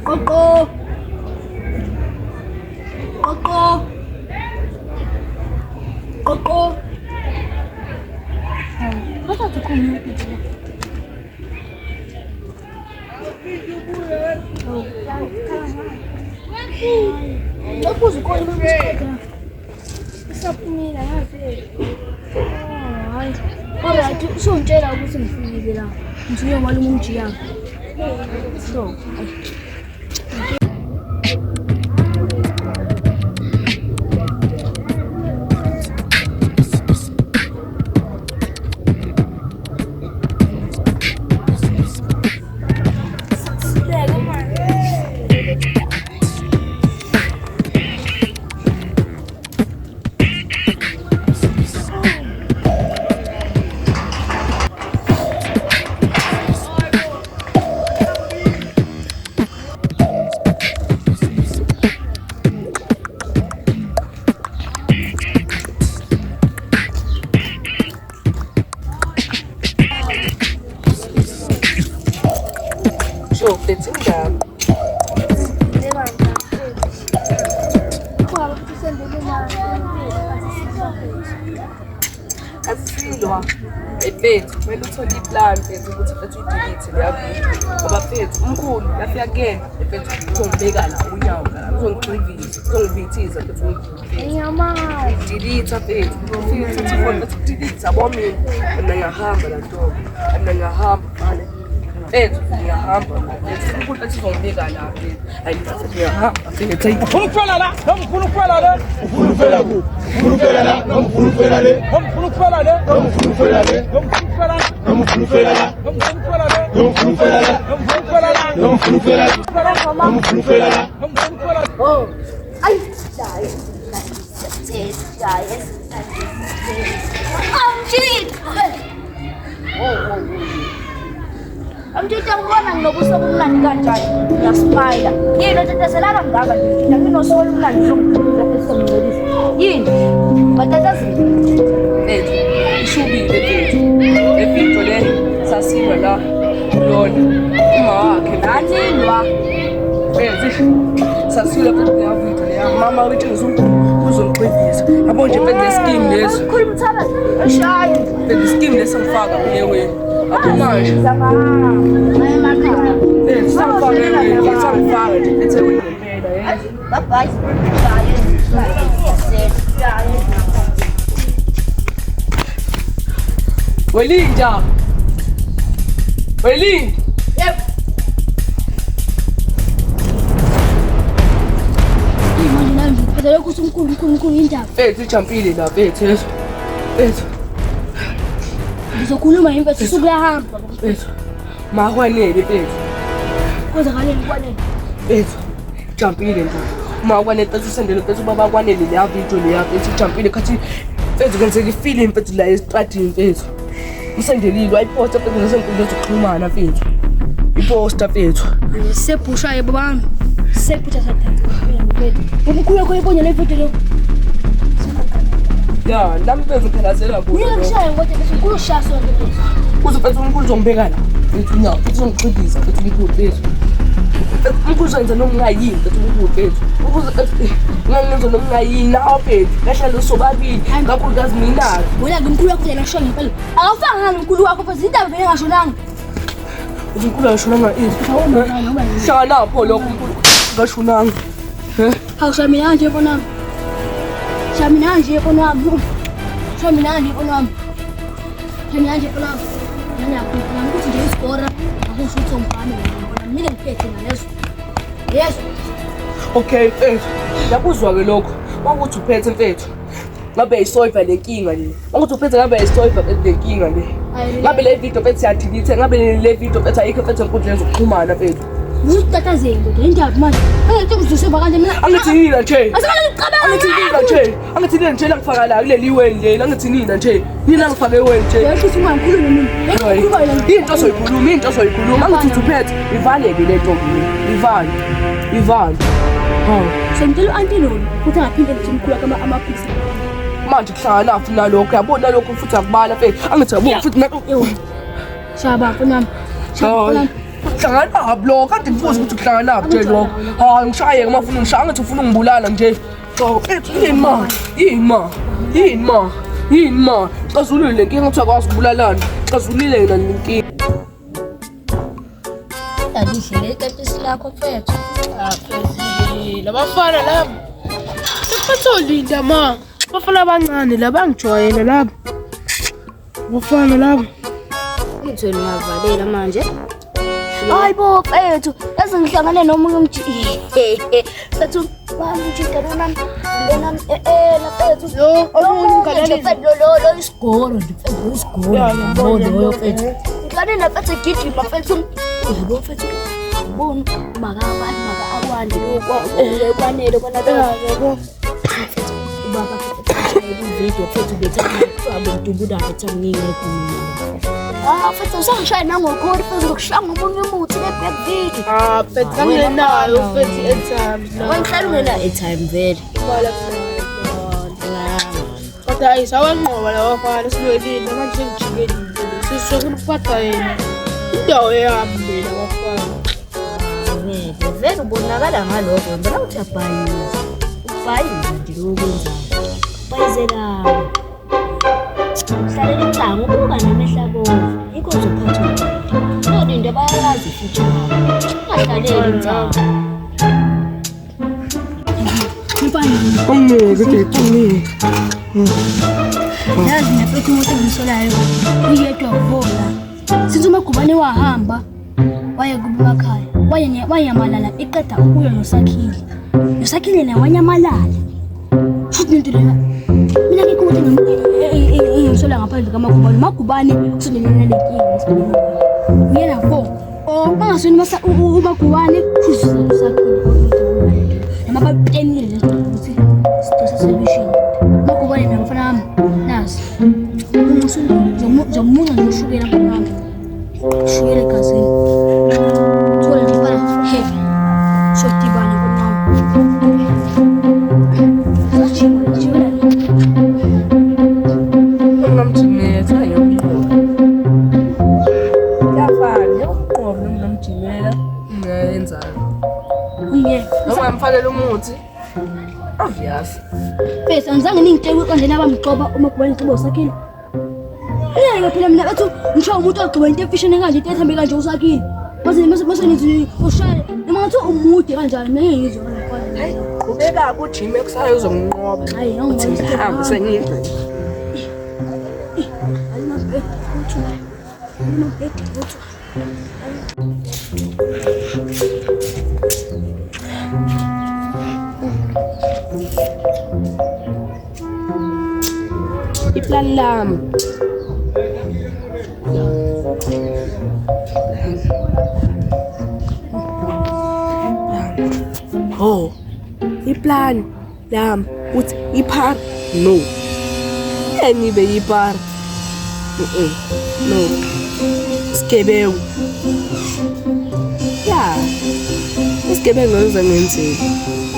Qoqo. Qoqo. Qoqo. Bathatha khona ukuthi. Lokhu uzukole bekusiqeda. Isaphumile ngazi. Hayi. Alright, usungitshela ukuthi ngifikile la. Ngizuye malume umjiyana. So, Sho, mfethu indaba. Asilwa. Mfethu, kumele uthole iplan mfethu ukuthi mfethu uyidelete leya video. Ngoba mfethu umkhulu yafika kuyena mfethu uzongibeka la unyawo la uzongixivisa, uzongivithiza mfethu umkhulu. Ngiyamazi. Delete mfethu. Ufike uthathe ifoni mfethu delete yabo mina. Mina ngiyahamba la ntombi. Mina ngiyahamba mfana. Mfethu ngiyahamba mfethu. Umkhulu mfethu uzongibeka la mfethu. Hayi mfethu ngiyahamba mfethu. Hayi. Ufuna ukufela la noma ufuna ukufela le? Ufuna ukufela kuphi? Ufuna ukufela la noma ufuna ukufela le? Noma ufuna ukufela le? Noma ufuna ukufela le? Noma ufuna ukufela la? Noma ufuna ukufela la? Noma ufuna ukufela le? Noma ufuna ukufela la? Noma ufuna ukufela la? Noma ufuna ukufela la? Noma ufuna ukufela la? Noma ufuna ukufela la? Oh. Ay, Amtshitha ngibona nginobuso obumnandi kanjani. Ngiyasmayila. Yini otetezelana ngaka nje? Mtshitha nginosuku olumnandi sokungcolisa. Yini? Batatazile. Mfethu, ishubile mfethu. Le video le sasilwa la kulona uma wakhe Nanilwa. mfethu. Sasilwa mfethu leya video leya mama wetshengisa umkhulu uzongixivisa. Yabo nje mfethu le scheme leso. Khuluma uthanda. Eshaye. Mfethu scheme leso ngifaka kule wena. Yabo manje mfethu sangifaka eweni, sangifaka nje mfethu eweni ngempela yezwa. Bye bye. Welinja. Welinja. Yep. Manje nami ngiphethe lokhu ukuthi umkhulu umkhulu umkhulu indaba. Mfethu ijampile la mfethu yezwa. Mfethu. Ngizokhuluma yini mfethu usuku luyahamba. Mfethu. Makwanele mfethu. Kwenzakaleni kwanele. Mfethu, ijampile nje. Uma kwanele mfethu usendele mfethu ubaba kwanele leya video leya mfethu ijampile khathi mfethu kwenzeka ifilimu mfethu la esitradini mfethu. Usendelile wayiposta mfethu nasenkundleni zokuxhumana mfethu. Iposta mfethu. Sebhusha yebo bami. Sebhusha sathatha mfethu. Umkhulu wakho ibonye le video lo. Ya, nami mfethu ngiphelazela kuyo. Mina ngishaya ngoba bese umkhulu ushaya sonke mfethu. Uze mfethu umkhulu uzombeka la. Mfethu unyawo mfethu uzongixhibisa mfethu umkhulu mfethu. Umkhulu uzoyenza noma ungayini mfethu umkhulu mfethu. Umkhulu ngangenza noma ungayini nawe mfethu. Kahlale sobabili kakhulukazi mina-ke. Wena ke umkhulu wakho yena shona ngempela. Akafanga ngani umkhulu wakho mfethu indaba vele ngashonanga. Umkhulu akashonanga izwi. Hlala lapho lokho umkhulu akashonanga. Eh? Hawu shaya mina nje mfana wami. Shaya mina nje mfana wami. Shaya mina nje mfana wami. Shaya mina nje mfana wami. Ngani yakho mfana ukuthi nje isikora akusho ukuthi ungibhame mina mfana. Mina ngiphethe ngaleso. Yeso. Okay mfethu. Yakuzwa-ke lokho. Wakuthi uphethe mfethu. Ngabe ayisolva le nkinga le. Wakuthi uphethe ngabe ayisolva le nkinga le. Ngabe le video mfethu siyadelete, ngabe le video mfethu ayikho mfethu enkundleni zokuxhumana mfethu. Usutatazile ndoda indaba manje. Angithi ngizoseva kanje mina. Angithi nina nje. Asikale ngicabanga. Angithi nina nje. Angithi nina nje langifaka la kuleli weni leli. Angithi nina nje. Nina ngifake eweni nje. Yasho ukuthi ungangikhulumi mina. Ngikhuluma yena. Into ozoyikhuluma, into ozoyikhuluma. Angithi uthi uphethe, ivaleke le nto kimi. Ivale. Ivale. Hawu. Sengicela u-anti lona ukuthi angaphinde ngithi umkhulu wakhe ama-amaphikisa. Manje kuhlangana futhi nalokho yabona lokho futhi akubala mfethu. Angithi yabo futhi nalokho. Shaba mfana wami. Shaba mfana wami. Kuhlangana lokho kade ngibuza ukuthi kuhlangana nje lokho. Hayi ngishayeke uma ufuna ungishaya angithi ufuna ungibulala nje. Mfethu yini ma? Yini ma? Yini ma? Yini ma? Xazulule le nkinga ukuthi akwazi ukubulalana. Xazulule yena le nkinga. Alihle le kepisi lakho mfethu. Labafana laba. Sekutholinda ma. Bafana abancane laba ngijwayele laba. Bafana laba. Ngithweni uyavalela manje. Hayi bo mfethu, yazi ngihlangane nomunye umji. Mfethu, wami umjita lona lona mfethu. Lo omunye Omunye nje umngane mfethu lo lo lo isigoro nje mfethu lo isigoro. Yabo loyo mfethu. Ngihlangane nafethu egijima mfethu. Yabo mfethu. Bona makabantu maka akwande lo kwanele kona lo. Yabo. Ubaba uvideo mfethu betha abantubula betha ngingekho mina. Ah mfethu usangishaya nangokhori mfethu ngokushaya ngomunye umuthi ne-back video. Ah, mfethu angenayo mfethu airtime. Wena uhlala ungena airtime vele. Kodwa ayi sawanqoba lawa bafana silwelile manje sengijikelile. Sisofuna ukuphatha yena. Indawo yami mina bafana. Vele vele ubonakala ngalokho ngibona ukuthi uyabhayiza. Ubhayiza nje lokhu okwenzayo. Ubhayizelani. Uhlalela insangu ubuka namehlo abovu. Yikho uzophathwa. Kodwa bayayazi future yakho. Ungahlaleli insangu. Ungeke nje ungeke. Yazi nafethu umuntu engimsolayo uyedwa vola. Since uMagubane wahamba waye kubo emakhaya wanyamalala iqeda ukuya noSakhile. NoSakhile naye wanyamalala. Futhi nento leyo mina ngikho umuntu engimsola ngaphandle kaMagubane. Magubane usondelene nale nkinga esibhekene nayo. Uyena vo. Oh bangasweni uMagubane futhi uSakhile. Noma baplenile lento ukuthi sidose solution. Magubane naye mfana wami nasi. Ngizomunca nje ushukela mfana wami. Ushukela egazini. Thola nje mfana he. Sodibana mfana wami. Sajima jima. Ungamjimela ngiyomqoba. Kuyafana ngiyomqoba noma ngamjimela ngiyenzani. Ngiyeke. Noma ngamfanele umuthi. Obvious. Mfethu angizange ningitshele kanjena abamgxoba uma kubona ixubo uSakhile. Ngeke phela mina bethu ngisho umuntu ogxoba into emfishane kanje into ethambe kanje uSakhile. Mase mase mase ngithi ushaya noma ngathi umude kanjani mina ngeke ngizwe kanjani. Hayi qhubeka kujime kusayo uzonginqoba. Hayi Uthi ngihambe sengidle. Iplani lami. Oh, iplani lami uthi ipar no. Engibe yipar. No. Isigebengu. Ya. Isigebengu ngize ngenzele.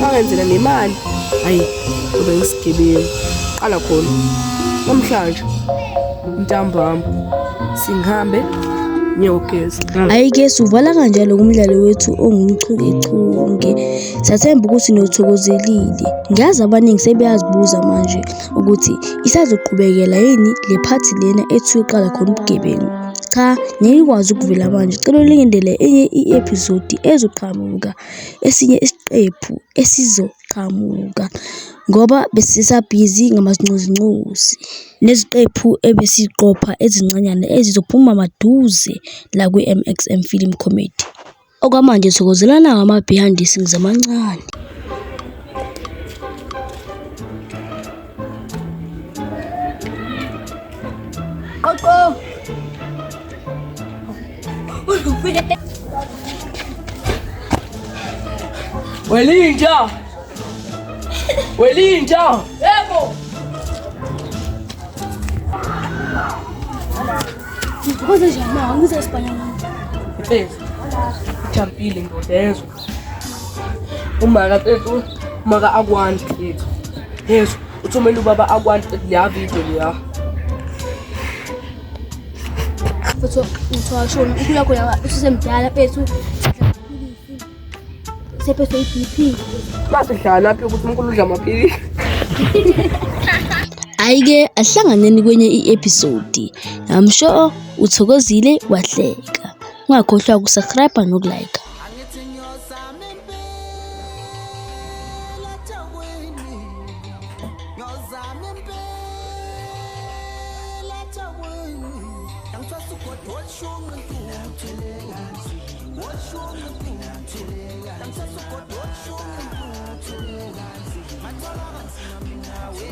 Bangenzela nemali. Hayi, ngobe ngisigebengu. Qala khona. Namhlanje ntambama singihambe ngiyogeza. Hhayi-ke siwuvala kanjalo umdlalo wethu ongumchungechunge. Siyathemba ukuthi niwuthokozelile. Ngiyazi abaningi sebeyazibuza manje ukuthi isazoqhubekela yini le phathi lena ethi uyoqala khona ubugebengu. Cha, ngeke ikwazi ukuvela manje. Cela ulindele enye i-episode ezoqhamuka, esinye isiqephu esizoqhamuka ngoba besisabhizi ngamazincozincozi neziqephu ebesiqopha ezincanyana ezizophuma maduze la kwi-M_X_M Film Comedy. Okwamanje thokozelana ngama-behind the scenes amancane. Qoqo. Welinja. Welinja. Yebo. Ngikhoze nje ma ngize esibhanyana. Mfethu. Ujampile ndoda yezwa. Umaka mfethu, umaka akwandi mfethu. Yezwa. Uthumele ubaba akwanti leya video leya. Futhi uthi washona umkhulu wakho lawa ususemdala mfethu. Sephethwe i-BP. Masidlala phi ukuthi umkhulu udla amaphilisi. Hhayi-ke asihlanganeni kwenye i-episode. I'm sure uthokozile wahleka. Ungakhohlwa ukusubscribe nokulike. Angithi ngiyozama impela Thekwini, ngiyozama impela Thekwini. Angithwasa ugodo woshunqa intuthu, woshunqa intuthu. Angithwasa ugodo woshunqa intuthu. Ngathola kanzima mina we.